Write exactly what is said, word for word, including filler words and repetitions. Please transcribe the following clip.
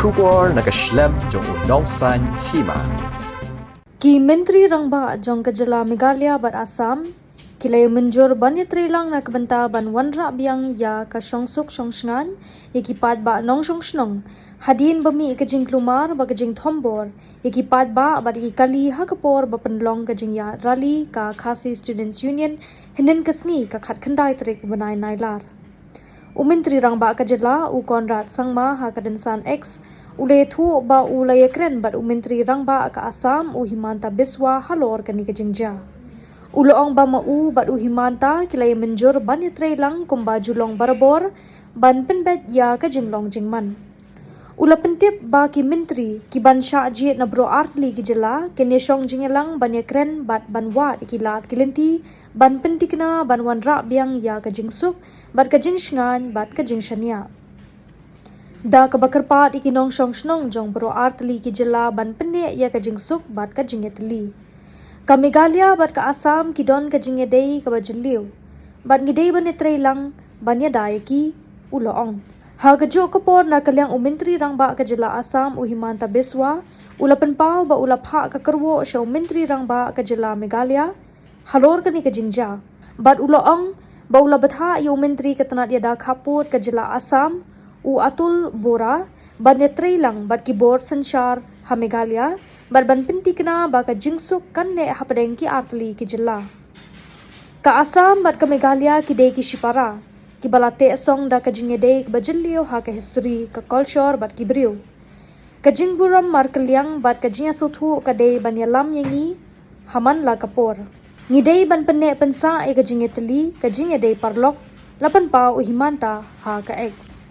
Khubor na ka shlem jong u nongsan hima. Ki Myntri Rangbah jong ka jylla Meghalaya bad Assam ki la ïa mynjur ban ïatreilang na ka bynta ban wanrah biang ïa ka shongsuk shongshngaiñ ïa ki paidbah nongshong shnong, hadien ba mih ka jingkulmar bad ka jingthombor ïa ki paidbah bad ïa ki kali ha ka por ba pynlong ka jingïaid rally ka Khasi Students Union hynnin ka sngi, ka khatkhyndai tarik u bnai Nailar. U Myntri Rangbah ka jylla, u Conrad Sangma, ha ka rynsan X u la ïathuh ba u la ïakren bad u Myntri Rangbah ka Assam, u Himanta Biswa, halor kane ka jingjia. U la ong ba ma u bad u Himanta ki la ïa mynjur ban ïatreilang kumba ju long barabor ban pynbeit ïa ka jinglong jingman. U la pyntip ba ki myntri ki ban shah jied na baroh artylli ki jylla kin ïa shong jingïalang ban ïakren bad ban wad ïa ki lad ki lynti ban pynthikna ban wanrah biang ïa ka jingsuk bad ka jingshngaiñ bad ka jingshaniah. Da kaba kyrpad ïa ki nongshong shnong jong baroh artylli ki jylla ban pynneh ïa ka jingsuk bad ka jingïatylli. Ka Meghalaya bad ka Assam ki don ka jingïadei kaba jylliew bad ngi dei ban ïatreilang ban ïada ïa ki, u la ong. Ha kajuh ka por, na ka liang u Myntri Rangbah ka jylla Assam, u Himanta Biswa, u la pynpaw ba u la phah ka kyrwoh sha u Myntri Rangbah ka jylla Meghalaya halor kane ka jingjia bad u la ong ba u la bthah ïa u Myntri ka tnat ïada khappud ka jylla Assam, u Atul Bora, ban ïatreilang bad ki bor synshar ha Meghalaya bad ban pynthikna ba ka jingsuk kan neh hapdeng ki artylli ki jylla. Ka Assam bad ka Meghalaya ki dei ki shipara kiba la teh song da ka jingïadei kaba jylliew ha ka histori, ka kolshor bad ki briew. Ka jingburom markylliang bad ka jingïasngewthuh ka dei ban ïalam ïa ngi ha man la ka por. Ngi dei ban pynneh pynsah ïa ka jingïatylli, ka jingïadei paralok, la pynpaw u Himanta ha ka X.